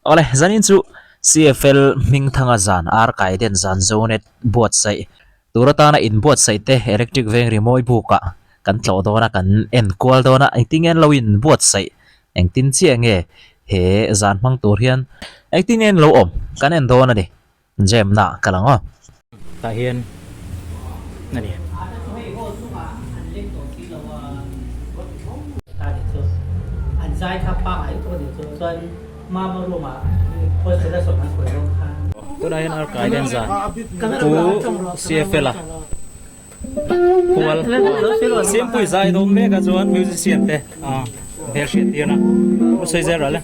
Awle, zanin chu CFL Hmingthanga zan ar kai den zan Zonet buatsaih tur atana inbuatsaih te Electric Veng rimawi bukah kan tlawh dawn a, kan en kual dawn a, engtin nge an lo inbuatsaih, engtin chiah nge he zan hmang tur hian engtin nge an lo awm kan en dawn a ni. Jam na ka lang aw. Tah hian a ni. Tunah hian Arkai den zan Pu CFL a Pual Siampui zai dawn mek a chuan musician te hmel hriat tir a Pu sawi zel ral e.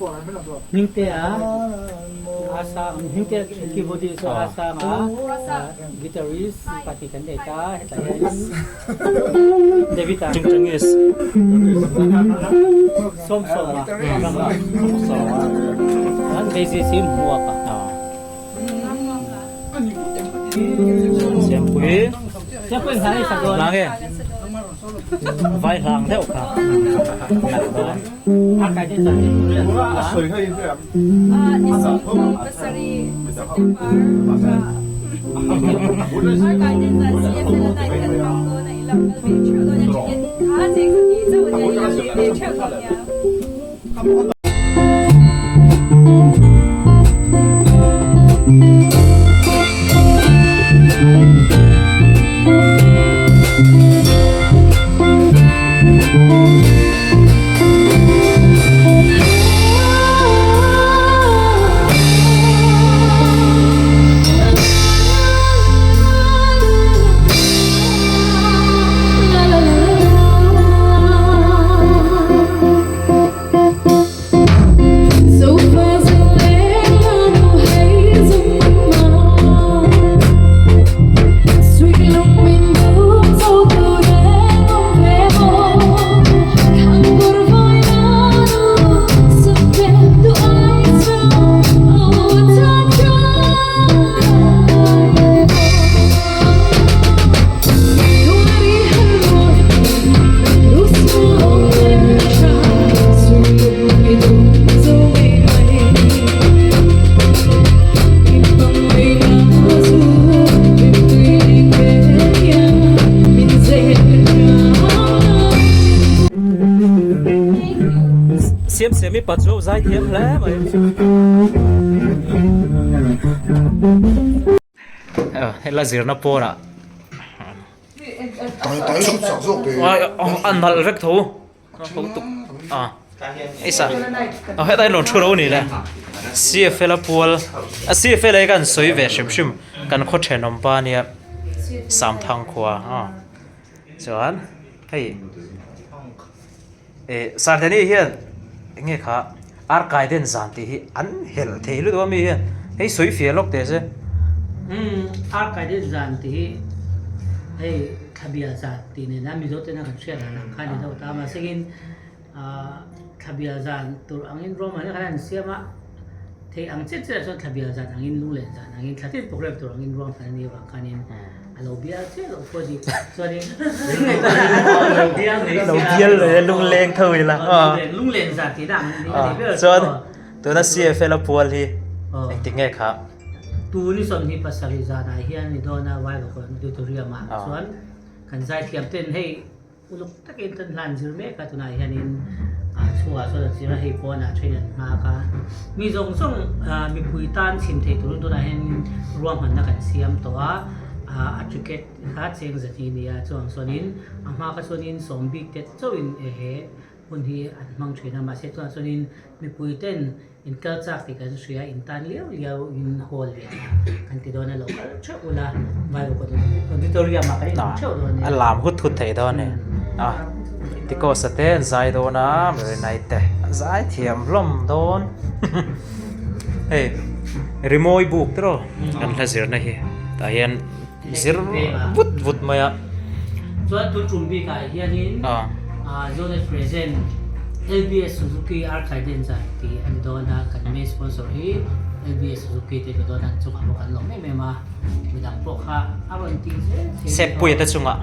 A sang hmingte keyboardist chu a sang a guitarist pahnih kan nei ta hetah hian David a Chingchangis Sawmsawma Rama chuan Daisy hi Hmuaka Siampui Siampui hla i sak dawn Hla nge Vai hlang deuh kha nalh dawn. Siamsiami pa chu zai thiam hle mai. Hela zirna pawnah a nalh vek tho a hetah hian rawn thu lo a ni le CFL a pual a CFL hi kan sawi ve hrim hrim kan khaw thenawm pa ania Samthang khua chuan hei. Eh Sartheni hian eng nge kha Arkai den zan tih hi an helh thei lutuk a mi hian hei sawi fiah lawk teh se. Umm Arkai den zan tih hi hei Thlabia zan tih nen a Mizo tena kan hriat dan ang kha a ni deuh ta a mahse in ah Thlabia zan tur angin Roman hi khan an siam a theih ang chiah chiah chuan Thlabia zan angin Lunglen zan angin thla tin program tur angin ruang hman a nih avang khanin A lo bial chiah loh pawh ni chuanin lo bial leh lungleng tho ila lunglen zan tih na ang ni ber chuan tuna CFL a pual hi engtik nge kha tu ni 27 zanah hian ni dawn a Vaivawn Auditorium ah chuan kan zaithiam ten hei Uluk takin kan hlan zir mek a, tunah hianin chhuah chuan an zir a, hei pawnah train an nghak a. Mi zawng zawng mipui tan chhim thei turin tunah hianin ruahmanna kan siam tawh a, a ticket kha cheng zat hi a ni a, chuvang chuanin a hma kha chuanin sawm bik te chauhin he hun hi an hmang thin a, mahse tunah chuanin mipui ten Inkal chak tih kan hria, in tan liau liau in hall lian kan ti dawn a lo kal theuh ula, Bible Auditorium ah kan inhmu theuh dawn nia. A lam hut hut thei dawn e. A Ticos-a te an zai dawn a, Marinai te an zai thiam hlawm dawn. Hei rimawi buk te rawh kan hla zirna hi tah hian zir vut vut mai a. Chuan tun tum bikah hianin Zonet Present LBS Suzuki Arkai Denza tih a ni dawn a, kan main sponsor hi LBS Suzuki te ni dawn a, an chungah pawh kan lawm em em a, midang pawh kha a rawn ti zel thei. Sep puia te chungah.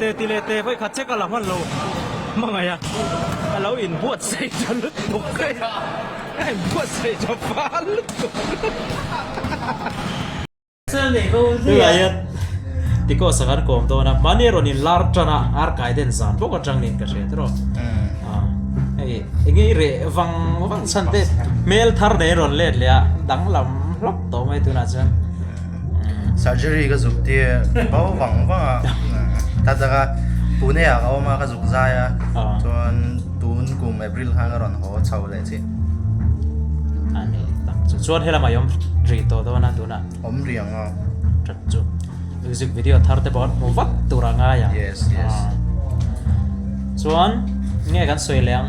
teh ti leh teh vawi khat che ka la hman lo hmangaih a a lo inbuatsaih tha lutuk a inbuatsaih tha fal lutuk. Tunah hian Ticos-a kan kawm dawn a, mahni rawn in lar tan a, ar kai den zan bawk atang niin ka hria tiraw. Hei enge i reh vang vang chhan te hmel thar nei rawn let leh a, danglam hlawk tawh mai tunah chuan. Surgery ka zuk tir bo vang vang a, ta taka Pune ah ka awm a ka zuk zai a, chuan tun kum April khan ka rawn haw chho leh chiah. A ni tak chu chuan helamah i awm rih tawh dawn a tunah. Awm rih ang aw. That chu music video thar te pawh an hmu vat tur a ngai ang. Yes yes. Chuan nge kan sawi leh ang.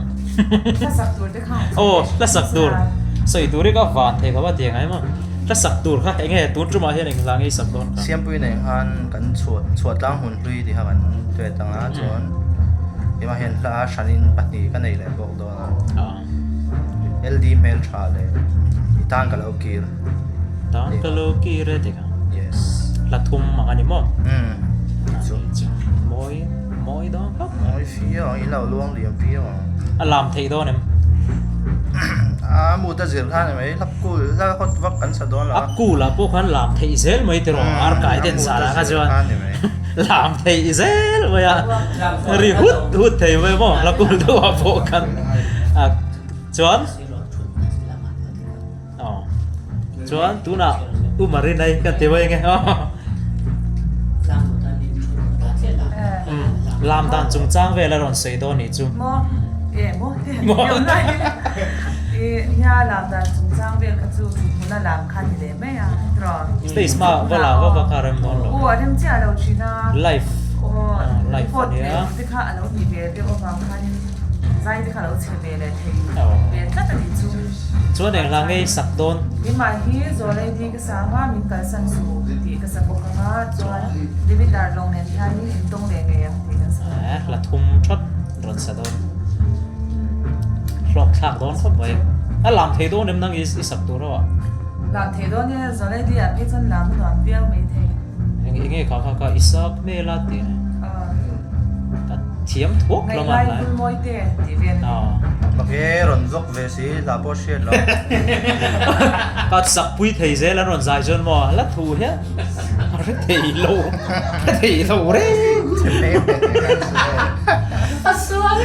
Hla sak tur te kha. Aw hla sak tur sawi tur hi ka van thei khawp a ti ang emaw. Hla sak tur kha enge tun tumah hian eng hla nge i sak dawn kha. Siampui nei khan kan chhuat chhuat tlang hmun hlui tih kha kan tuet ang a chuan keimah hian hla hranin pahnih ka nei leh bawk dawn a. LD hmel tha leh i tan ka lo kir. Tan ka lo kir e tih kha. Yes. Hla thum ang a ni maw? Umm. Chu. Mawi mawi dawn khawp mai. Mawi viau ang, i lo luang liam viau ang. A lam theih dawn em? A mut a zir khan ni mai, hla cool hla hot vak kan sa dawn lo a. A cool ah pawh khan lam theih zel mai tiraw, ar kai den zan ah kha chuan lam theih zel mai a, ri hut hut thei mai maw hla cool deuh ah pawh khan a chuan Aw chuan tunah U Marinai ka ti mai nge aw. Lam dan chungchang vel a rawn sawi dawn nih chu. Maw e maw te han ti lai i nia lam dan chungchang vel kha chu hmuna lam kha ni leh mai a tiraw. Stage hma va la va va kha rem dawn lo. Aw a rem chiah lo thin a. Live aw live record a nia. te kha a lo nih ve deuh avang khanin zai te kha a lo chhe ve leh thei ve tlat a nih chu. Chuan eng hla ngei sak dawn? Keimah hi Zawlaidi ka sa anga min kalsan suh tih ka sa bawk anga chuan David Darlong nen hianin in tawng leh ngei ang tih kan sa bawk. Hla thum thawt rawn sa dawn. Hlawk thlak dawn khawp mai. A lam thei dawn em nang i sak tur ho ah? Lam thei dawn e, Zawlaidi ah phei chuan lam a nuam viau mai thei. Eng enge kha kha kha i sak hmel a tih ka thiam thuak hlawm a Ngaih lai mawi te tih vel. Mak e rawn vlog ve si hla pawh hriat lo. Ka sak pui thei zel an rawn zai chuan maw la thu hian a hre thei lo hre thei lo reng. A sual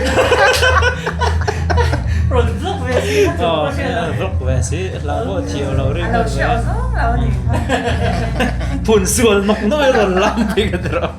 rawn vlog ve si hla thu pawh hriat lo. Vlog ve si hla pawh thiam lo ring A lo hriat zawng lo a ni kha. Phun sual nawk nawk i rawn lam phei ka ti rawh.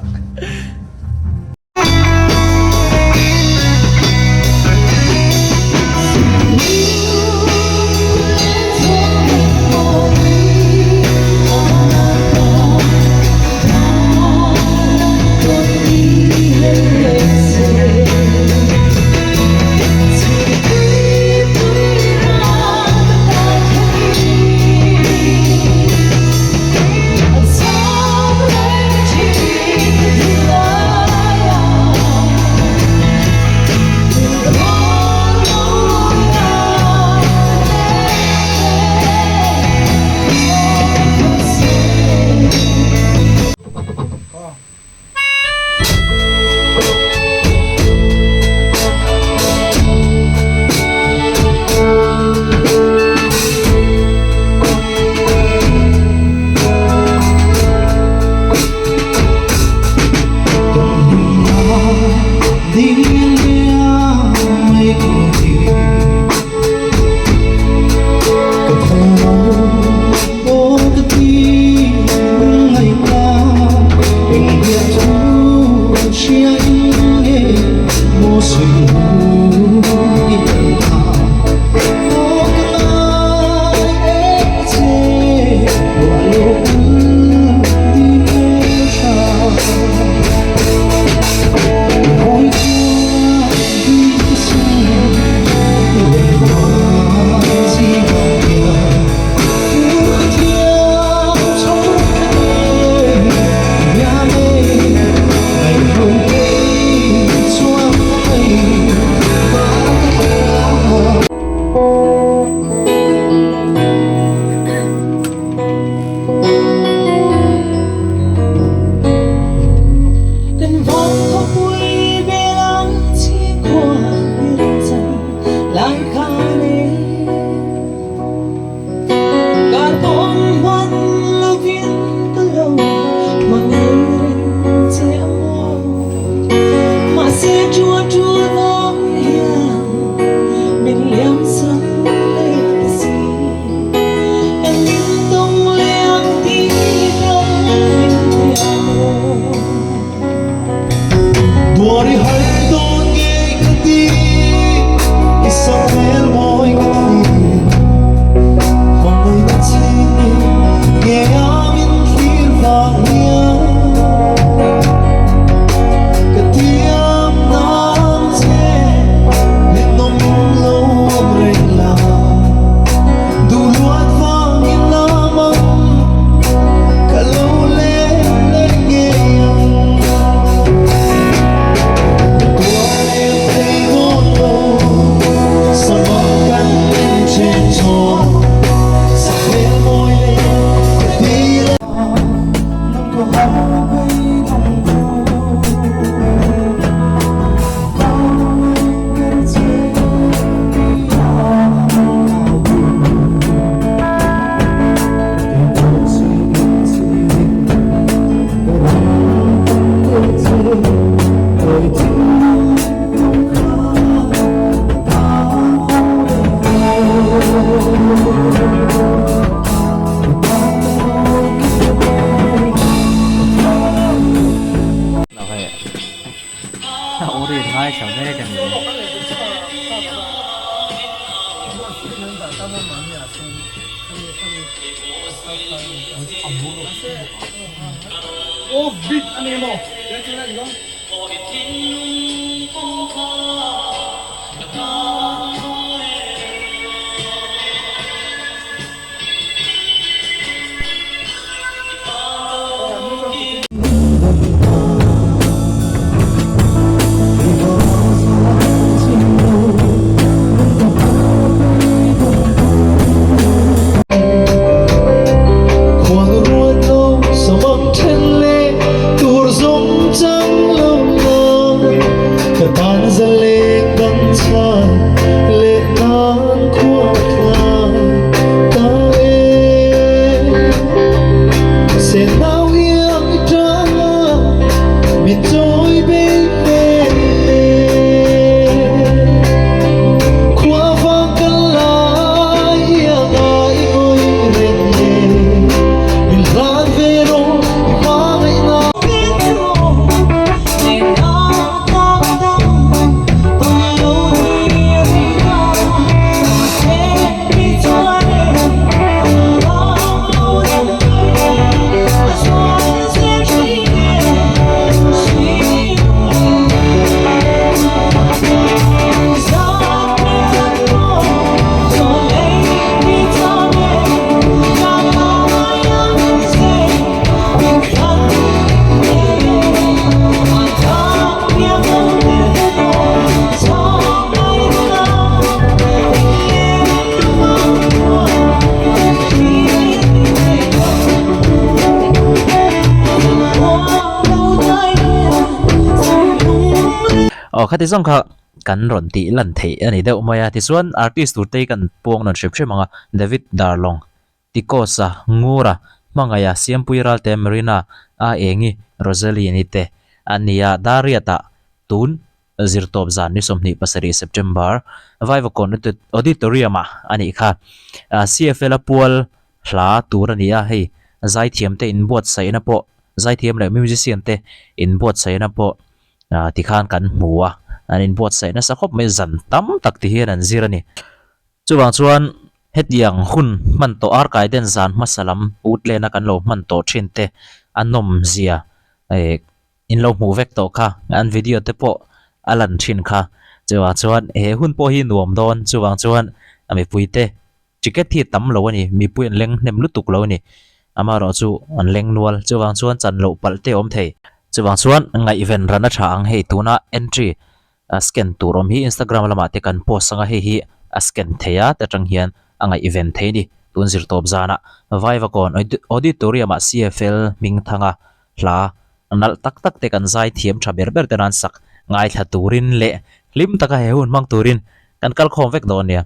Aw khati zawng kha kan rawn tih lan theih a ni deuh mai a tichuan artist tur te hi kan puang nawn hrim hrim ang a David Darlong Tikosa Ngura Hmangaia Siampui Ralte Marina A Engi Rosaline-i te an ni a Dariat-ah tun Zirtawp zan ni 27 September, Vaivakawn Auditorium-ah a nih kha. CFL-a pual hla tur a ni a, hei zaithiam te inbuatsaihna pawh, zaithiam leh musician te inbuatsaihna pawh tikhan kan hmu a, an inbuatsaih nasa khawp mai, zan tam tak ti hian an zir a ni. Chuvang chuan hetiang hun hman tawh arkaiden zan hmasa lam Woodland-a kan lo hman tawh thin te a nawmzia In lo hmuh vek tawh kha, an video te pawh a lan thin kha. Chuvang chuan he hun pawh hi nuam dawn, chuvang chuan a mipui te ticket hi tam lo a ni, mipui an leng hnem lutuk lo a ni. Amaherawh chu an leng nual, chuvang chuan chan loh palh te a awm thei. Chuvang chuan ngaihven ran a tha ang hei tuna entry a scan tur awm hi Instagram lamah te kan post anga hei hi a scan thei a ta tang hian a ngaihven thei a ni. Tun zirtawp zanah Vaivakawn Auditorium ah CFL Hmingthanga hla nalh tak tak te kan zai thiam tha ber ber te nan sak ngaithla turin leh hlim taka he hun hmang turin kan kal khawm vek dawn nia.